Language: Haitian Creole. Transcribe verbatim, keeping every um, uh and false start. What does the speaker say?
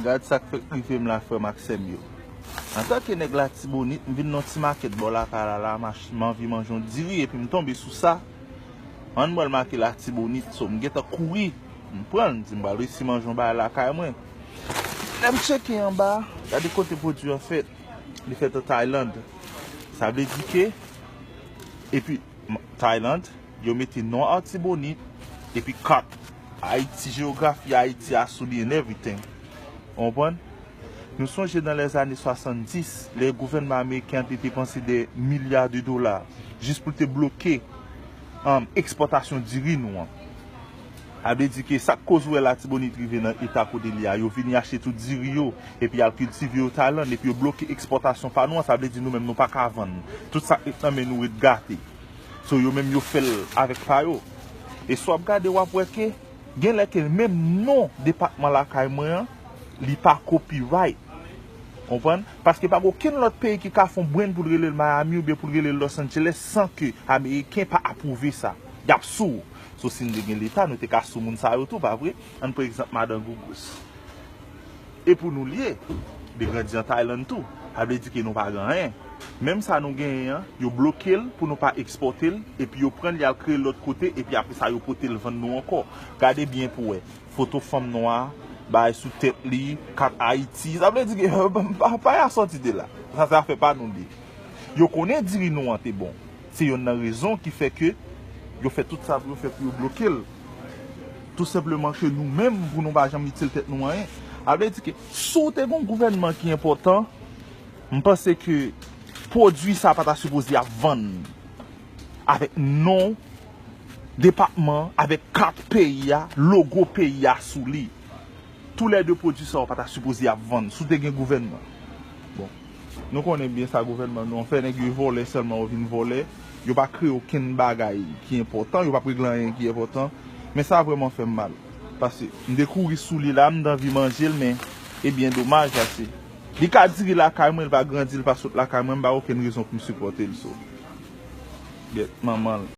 Gad sa k fèk rive m la, frè m ak sè m yo. Antanke nèg Latibonit, m vin nan ti makèt bò lakay la, la, m ach-, m anvi manje yon diri, epi m tonbe sou sa. Ann bwè l make Latibonit, so m gentan kouri. M pran l, m di m pral resi manje yon bagay lakay mwen. Lè m tcheke anba, gade kote pwodui an fèt. Li fèt an Tayland. Sa vle di ke, epi, m-, Tayland, yo mete non Latibonit, epi kat Ayiti, jeyografi Ayiti a sou li and everything. Ou konprann? Nou sonje nan lèzane swasanndis, lè gouvènman ameriken an te depanse dè milya de dola jis pou te bloke, um, ekspòtasyon diri nou an. Sa vle di ke sa k koz ou wè Latibonit rive nan eta kote li a, yo vini achte tout diri yo, epi y al kiltive yo Tayland, epi yo bloke ekspòtasyon pa nou an, sa vle di nou menm nou pa ka vann. Tout sa k ret nan men nou ret gate. So yo menm yo fè l avèk pa yo. E si w ap gade, w ap wè ke genlè ke menm non depatman lakay mwen an, li pa copyright. Konprann? Paske pa gen okenn lòt peyi ki ka fè yon brand pou l rele l Miami oubyen pou l rele l Los Angeles san ke Ameriken pa apwouve sa. Y ap sou ou. So, si n te gen leta, nou te ka sou moun sa yo tou, pa vre? Ann pran egzanp madan Gougous. E pou nou l ye, li grandi an Tayland tou. Sa vle di ke nou pa gen anyen. Menm sa nou genyen an, yo bloke l pou nou pa ekspòte l, epi yo pran l, y al kreye l lòt kote, epi apre sa, yo pote l vann nou ankò. Gade byen pou wè. Foto fanm nwa, bagay sou tèt li, kat Ayiti. Sa vle di ke pa, pa, pa y a sòti de la. Sa se afè pa nou li. Yo konnen diri nou an te bon. Se yonn nan rezon ki fè ke yo fè tout sa pou yo fè pou yo bloke l. Tou senpleman ke nou menm, pou nou pa janm itil tèt nou anyen. Sa vle di ke si w te gen yon gouvènman ki enpòtan, m panse ke pwodui sa pa ta sipoze ap vann avèk non depatman, avèk kat peyi a, logo peyi a sou li. Toulède pwodui sa yo pa ta sipoze ap vann si w te gen gouvènman. Bon, nou konnen byen sa gouvènman nou an fè, nèg yo vòlè sèlman, yo vin vòlè. Yo pa kreye okenn bagay ki enpòtan, yo pa regle anyen ki enpòtan. Men sa vrèman fè m mal. Paske m te kouri sou li la, m t anvi manje l, men e byen domaj, paske li ka diri lakay mwen, li pa grandi, li pa sot lakay mwen, m pa okenn rezon pou m sipòte l, so. Gyèt manman l.